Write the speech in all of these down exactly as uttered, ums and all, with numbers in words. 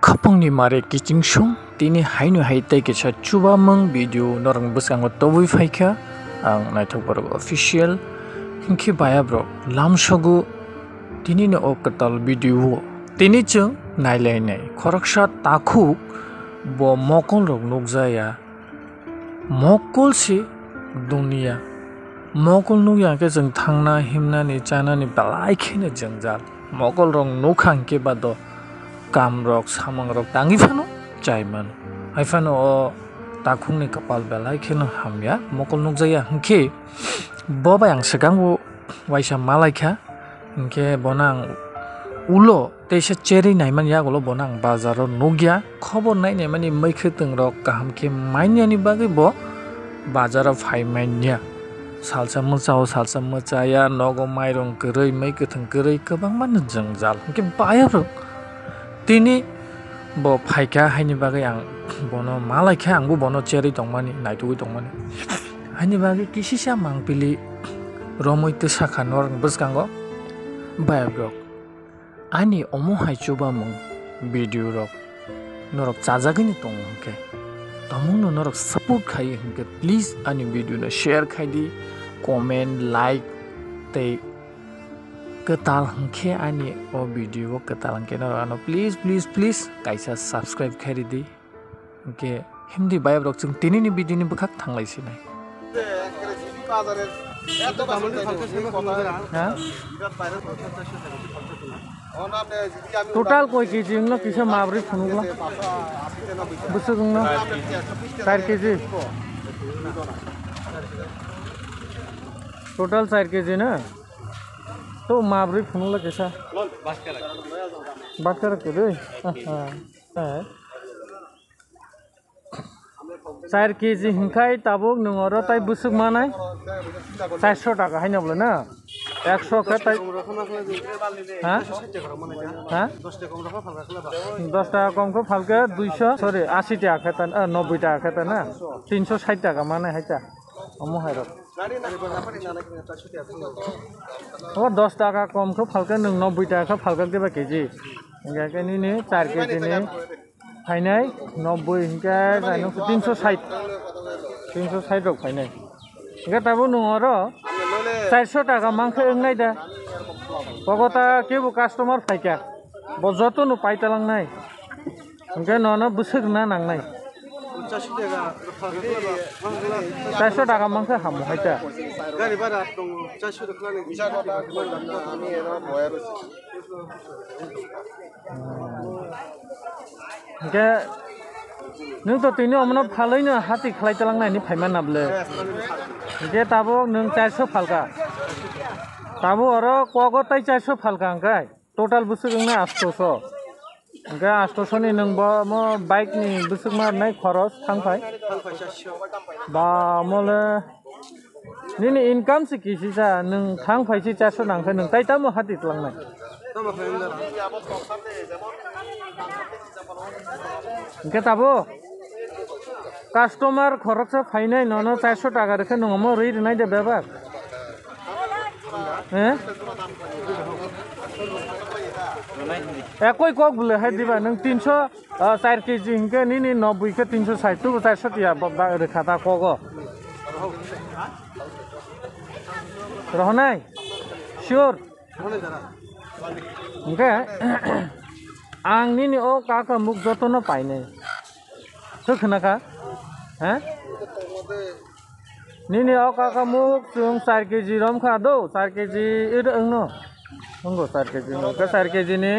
Khapangni mare kiching song, tini haino hai tei kisa chubamung video norok bwskango tobwi phaikha, ang Naithok Borok Official, hinkhe bayabrok lamsogo tinini o kwtal video o. Tini chwng nailainai khoroksa takhuk bo mokolrok nukjaya. Mokol se duniya. Mokol nukya hwnkhe chwng thangna himnani chanani belai kheno jwngjal. Mokol rok nukha hwnkhe bado kam rok samung rok tangwi phano chai mano. Hai phano o takhukni kwpal belai kheno hamya. Mokol nukjakya hwnkhe bo bai ang swkango waisa malaikha. Hinkhe bono ang ulo teisa cherwi naimani yagulo bono ang bazaro nukya. Khobor nainaimani mwkhwtwng rok kaham khe manyani bagwi bo bazaro phai manya. Salsa mwchao, salsa mwchaya, nogo mairung kwrwi, mwkhwtwng kwrwi, kwbangma no jwngjal. Hinkhe bayabrok tini bo phaikha, haini bagwi ang bono malaikha, angbo bono cherwi tongmani, naitugwi tongmani. Haini bagwi kisisa mangpili romwi twsakha norok bwskango. Bayabrok, ani omo hai chubamung video rok norok chajagwino tongo hwnkhe, tomungno norok support khai hwnkhe, please ani video no share khai di, comment, like tei kwtal hwnkhe ani o video o kwtal hwnkhe norok ano please, please, please kaisa subscribe khai ridi. Hwnkhe himdi bayabrok chwng tinini video ni bwkhak thanglai sinai. Ha? Total koi kg wngno kisa mabrwi phunukla? Bwswk wngno? Char kg. Total char kg na? To mabrwi phunukla kisa? Batkha rwkhe dei. Aha. Char kg hwnkhe tabuk nwng oro tai bwswk manai? Charso taka haino bwle na? Ekso khe tai. Ha? Ha? Dos taka kom khe phalkhe duiso, sorry, ashi taka khe ta, ah, nobboi taka khe ta na? Tinso sait taka manai hai ta. Omo hai rok. O dos taka kom khe phalkhe nwng nobboi taka khe phalkhe diba kg. Hingkhe khe nini char kg ni phainai, nobboi hingkhe jaino tinso sait, tinso sait rok phainai. Hingkhe tabuk nwng oro charso taka mankhe wngnai da. Kogo ta kebo customer phaikha, bo jotono paitalangnai. Hingkhe nono bwswk rwna nangnai. Charso taka mankhe hamo hai ta. Hingkhe nwng to tini omono phalwino hati khlai talangnai hinwi phaima na bwle. Hingkhe tabuk nwng charso phalkha. Tabuk oro kogo tai charso phalkha hingkhe total bwswk wngnai astoso. Hingkhe astoso ni nwng bo omo bike ni bwswk ma rwnai khoros thang phai. Ba omo le Nini income se kisi sa, nwng thang phai se charso nang khe nwng tai tamo hati tlangnai? Tamo khlai wngdara? Hingkhe tabo customer khoroksa phainai nono charso taka rwkhe nwng omo rwi rwnai de bebak? He? Ekoi kok bwle hai diba nwng tinso, ah, char kg hingkhe nini nobboi khe tinso sait tubu charso tiya ba, ba rwkha ta kogo. Rohonai? Sure? Hingkhe ang nini o kaka muk jotono painai. Khe khna kha? He? Nini o kaka muk chwng char kg rom kha do, char kg iro wngno. Wngo char kg no. Khe char kg ni,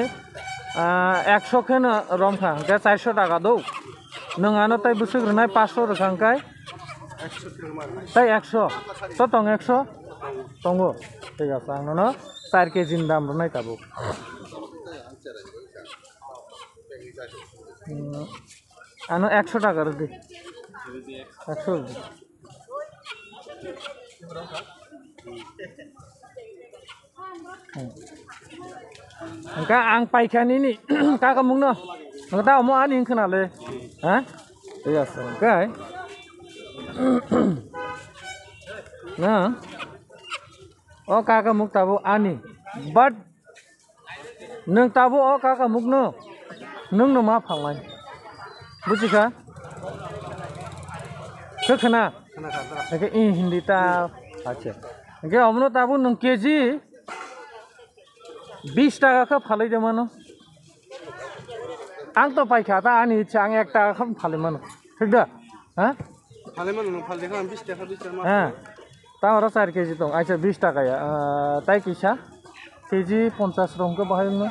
ah, ekso khe no rom kha, hingkhe charso taka do. Nwng ano tai bwswk rwnai paanso rwkha hingkhe? Tai ekso. To tong ekso? Tongo. Thik ache, ang nono char kg ni dam rwnai tabuk. Hmm. Ano ekso taka rwdi. Ekso rwdi. Hwnkhe ang paikha nini kaka mungno. Hwnkhe ta omo ani wngkha nale. Ha? Thik ache, hwnkhe. Na? O kaka muk tabuk ani. But nwng tabuk o kaka mukno. Nwng no ma phalnai? Buji kha? Khe khna? Khna kha, khna. Hingke i Hindi ta. Acha. Hingke omono tabuk nwng K G bis taka khe phalai de mano. Ang to paikha ta ani ichha ang ek taka khe phalai mano. Thik da? Ha? Phalai mano, phalai kha bis taka, bis taka ma. Ha. Ta oro char K G tong, aisa bis taka ya. Ah, tai kisa K G ponchas rong khe bahai no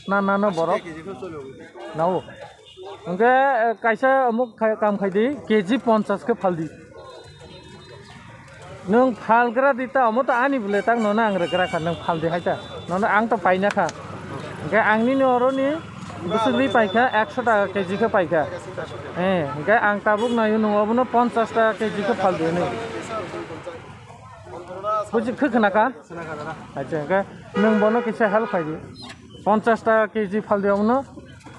na na no borok. K G khe cholo. Nao. Hingke, eh, kaisa omuk khai, kam khai di, K G ponchas khe phal di. Nwng phalgra di ta, omo ta ani bwle tak nono ang rwgra kha, nwng phal di hai ta. Nono ang to paina kha. Hingke ang nini oro ni bwswk ri paikha, ekso taka K G khe paikha. Eh, hingke ang tabuk naio nwng obono ponchas taka K G khe phal di hwnwi. Buji khe khna kha? Acha, hingke nwng bono kisa help khai di. Ponchas taka K G phal di omono,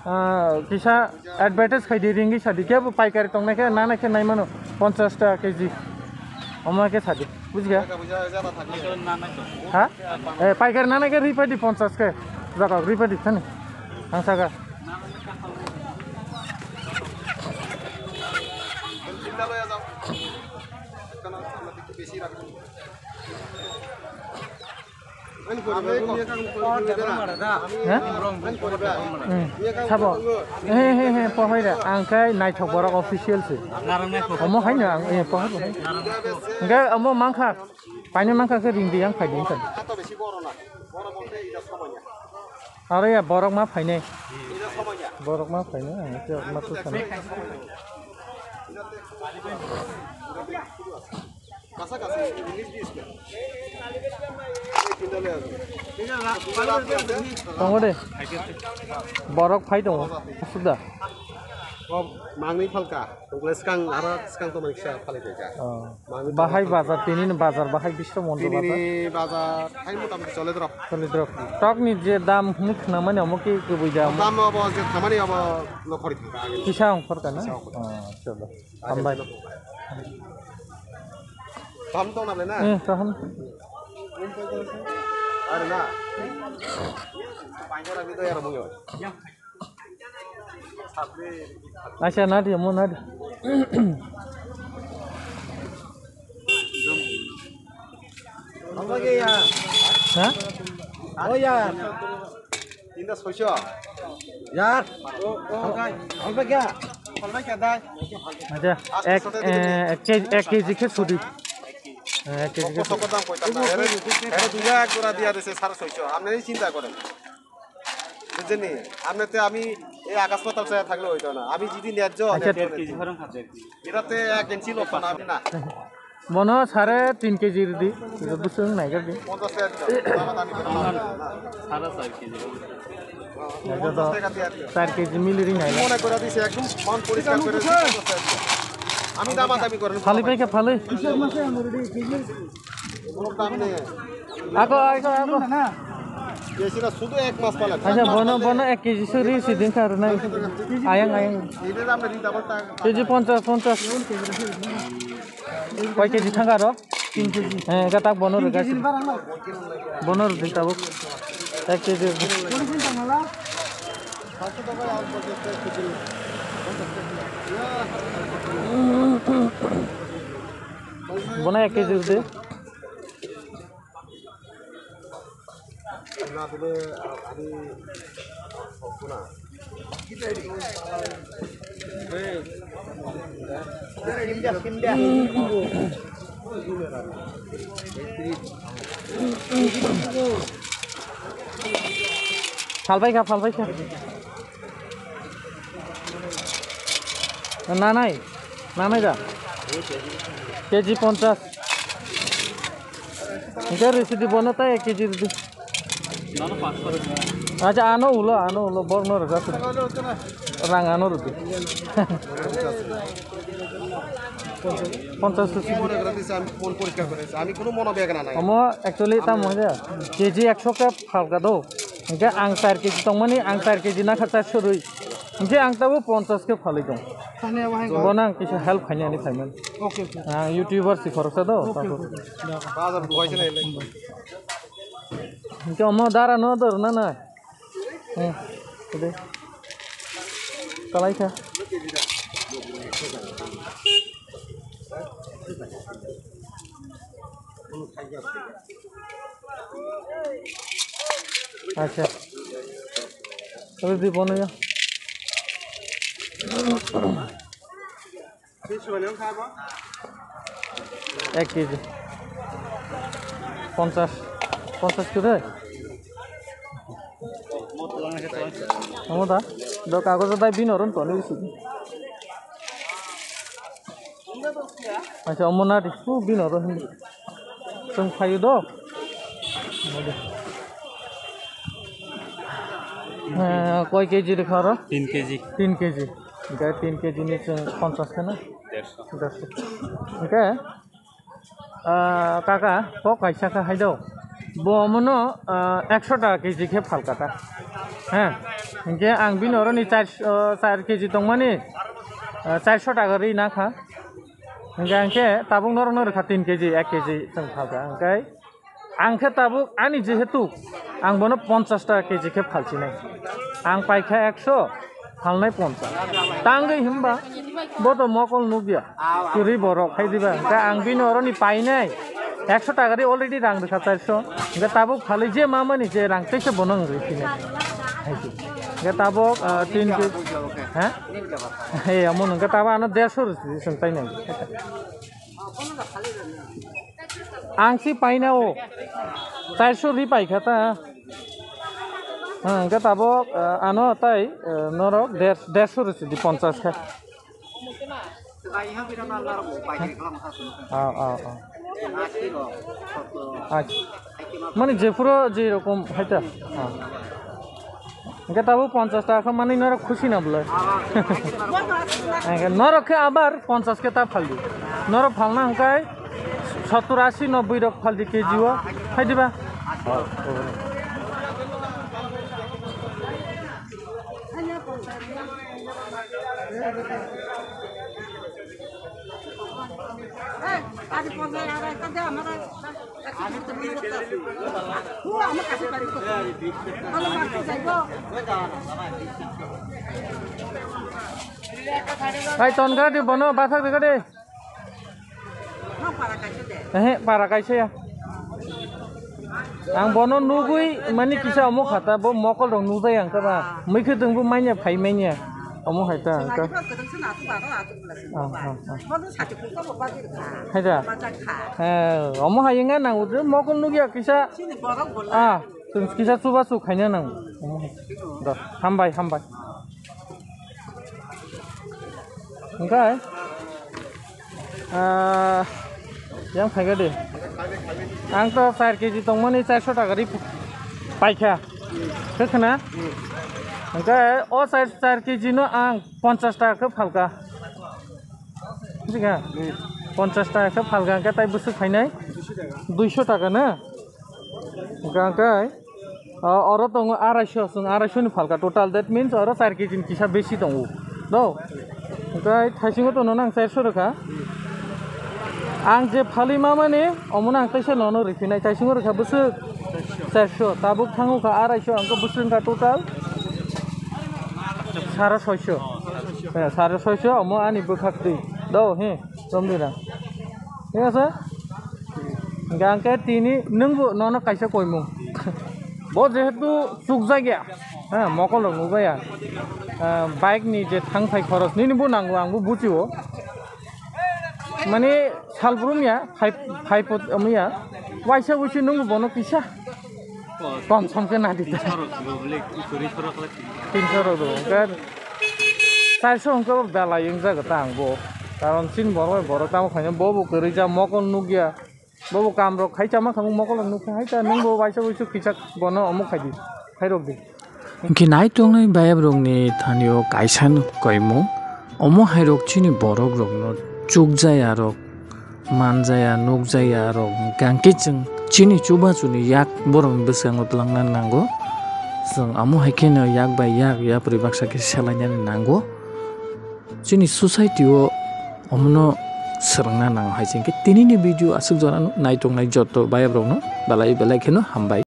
ah, kisa advertise khai di, ringwi sa di. Kebo paikari tongnai khe, nanai khe nai mano ponchas taka K G. Omo khe sa di, buji kha? Ha? Eh, paikari nanai khe ri pai di ponchas khe. Jaga ri pai di thani. Ang saka. Hah? Hmm. Sabo. He, he, he, pohai da. Ang khai naithok borok official se. Omo hai no ang, eh, pohai, pohai. Hingke omo mankha. Paine mankha khe ring di yang phai di wngkha. Aro ya borok ma phainai. Borok ma phainai, ang khe ma tu sana. Tongo de. Borok phai tongo. Suda. Mangni phalka. Tongkle skang aro skang to maniksa phalai tongkha. Oh. Mangni bahai tongkha. Bazar, tini ni bazar bahai bisro mondo bazar. Tini ni bazar hai motamoti chole drop. Chole drop. Tok ni je dam hwnwi khna mani omo ki kwbwi dam. Dam obo je khamani obo no khori thangkha age. Kisa ongkhor ka na? Kisa ongkhor. Oh, chalo. Hambai. Kaham tong na le na? Eh, kaham. Are na. Painjara bhi to yar mungyo. Acha, nadi, omo nadi. Ha? Oh, ya. Tinta soiso. Yar. Acha, ek, eh, ek K G, ek K G khe sudi. Eh, ek K G khe sudi. Soko dam koita na. Ere, ere duga ek gora diya dise sare soiso. Apni chinta koren. বুঝছেন নি? আপনি তো আমি এই আকাশ পাতাল চাই থাকলে হইতো না। আমি যদি ন্যায্য আচ্ছা। দেড় কেজি ফরম খাচ্ছে আর কি। এটাতে এক ইঞ্চি লোক না, আমি না। Bono sare tin K G ridi, busung nai gardi. পঞ্চাশ টাকা দিতে হবে। দামাদামি করে না। সাড়ে চার কেজি। পঞ্চাশ টাকা দিয়ে আর কি। Char K G mili ri nai. মনে করে দিছে একদম মন পরিষ্কার করে দিছে পঞ্চাশ টাকা। আমি দামাদামি করেন। Phalwi paikha, phalwi. কোনো দাম নেই। Ako, ako, ako. Acha, bono, bono ek K G suri si din kha rwnai. Ayang, ayang. K G ponchas, ponchas. Koi K G thang aro? Tin K G. Eh, gatak bono rwgasi. Bono rwdi tabuk. Ek K G. Bono ek K G rwdi. Phalbai kha, phalbai kha. Nanai, nanai da. K G ponchas. Hingke rwsidi bono tai ek K G rwdi. Acha, ano ulo, ano ulo, borokno rwjak. Rang ano rwdi. Ponchas rwsidi. মনে করে দিছে, আমি মন পরিষ্কার করে দিছি। আমি কোনো মনোবেদনা নাই। Omo actually tamo hwnja, K G ekso khe phalka do. Hingke ang char K G tongmani, ang char K G nakha charso rwi. Hingke ang tabo ponchas khe phalwi tong. Thani abo hai. Bono ang kisa help khainani phaiman. Okay, okay. Ang YouTuber si khoroksa do. Okay, okay. Bazar duhaise na ele. Hingke omo dara no dor na na. Hmm. Ede. Kalai kha. Acha. Tabe di bono ya. Ek kg. Ponchas. Ponchas kilo. Omo da? Do kagojo dai bini oro toni bisi. Acha, omo nadi. O bini oro hindi. Chwng phaio do. Eh, koi kg rikha oro? Tin kg. Tin kg. Hingke tin kg ni chwng ponchas khe na? Dersho. Dersho. Hingke, ah, kaka, kok kaisa kha hai do. Bo omono, ah, ekso taka kg khe phalka ta. He. Hingke ang bini oroni char, ah, char kg tongmani, ah, charso taka ri na kha. Hingke ang khe tabuk norok no rwkha tin kg, ek kg chwng phalka. Hingke ang khe tabuk ani jehetu ang bono ponchas taka kg khe phalchinai. Ang paikha ekso, phalnai ponchas. Tangwi himba bo to mokol nukya. Kwrwi borok hai diba. Hingke ang bini oroni painai ekso taka ri already rang rwkha charso. Hingke tabuk phalwi je mamani je rang teisa bono ang riphinai. Hai se. Hingke tabuk, ah, tin kg. Ha? He, amo nungkha tabuk ano dersho rwdi chwng tainai. Ang si paina o. Charso ri paikha ta. Ha, hingke tabuk, ah, ano tai, ah, norok der-, dersho rwdi ponchas kha. Ah, ah, ah. Acha. Mani jephuru je rokom haita. Ah. Hingke tabuk ponchas taka khe mani norok khusi na bwlai. Hingke norok khe abar ponchas khe ta phaldi. Norok phalna hingkai sottur, asi, nobboi rok phaldi kg o. Hai diba? Hai ton gadi bono bathak de gadi. Ehe, para kaisa ya. Ang bono nugui mani kisa omo khata bo mokol rok nujai ang kaba. Mui khe dong bo manya phai manya. Omo hai ta ang ka. Ah, ah, ah. Hai da. Eh, omo hai nga nang udu mokol nugya kisa. Ah, tung kisa chuba chu khaina nang. Omo hai. Do, hambai, hambai. Hingke, ah, yang phai gadi. Ang to char kg tongmani charso taka ri paikha. Khe khna? Hingke o char, char kg no ang ponchas taka khe phalka. Buji kha? Ponchas taka khe phalka hingke tai bwswk phainai? Duiso taka na? Hingke, hingke, o, oro tongo araiso, chwng araiso ni phalka total, that means oro char kg ni kisa besi tongo, do? Hingke thaisingo to nono ang charso rwkha. Ang je phalwi mamani, omono ang teisa nono riphinai, thaisingo rwkha bwswk charso, tabuk thango kha araiso, ang khe bwswk wngkha total sare soiso. Eh, sare soiso, omo ani bwkhak twi, do, he, romdi rang. Thik ase? Hingke ang khe tini nwngbo nono kaisa koimung. Bo jehetu chukjakya, ha, mokol rok nukjaya. Ah, bike ni je thang phai khoros nini bo nango, ang bo buchio. Mani sal brum ya, phai, phai pot, omo ya. Waisa wuisu nwngbo bono kisa. Tom som khe nadi ta. Tinsho rok do, bole, kwrwi soro khlai. Tinsho rok do. Hingke charso hingke bo belai wngjago ta ang bo. Karon chini borok bai borok tamo khaina bo bo kwrwi ja mokol nukya. Bo bo kam rok khai chama khamung mokol rok nukha hai ta nwng bo waisa wuisu kisa bono omo khaidi. Khairok di. Hingke naitongnai bayap rokni thani o kaisa no koimung. Omo hai rok chini borok rokno chukjaya rok manjaya, nukjaya rok hingke chwng chini chubachuni yak borokni bwskango twlangna nango. Chwng amo hai kheno yak bai yak yapri baksa khe selainani nango. Chini society o omono swrwngna nango hai se hingke tinini video aswk jorano naitongnai joto bayap rokno belai belai kheno hambai.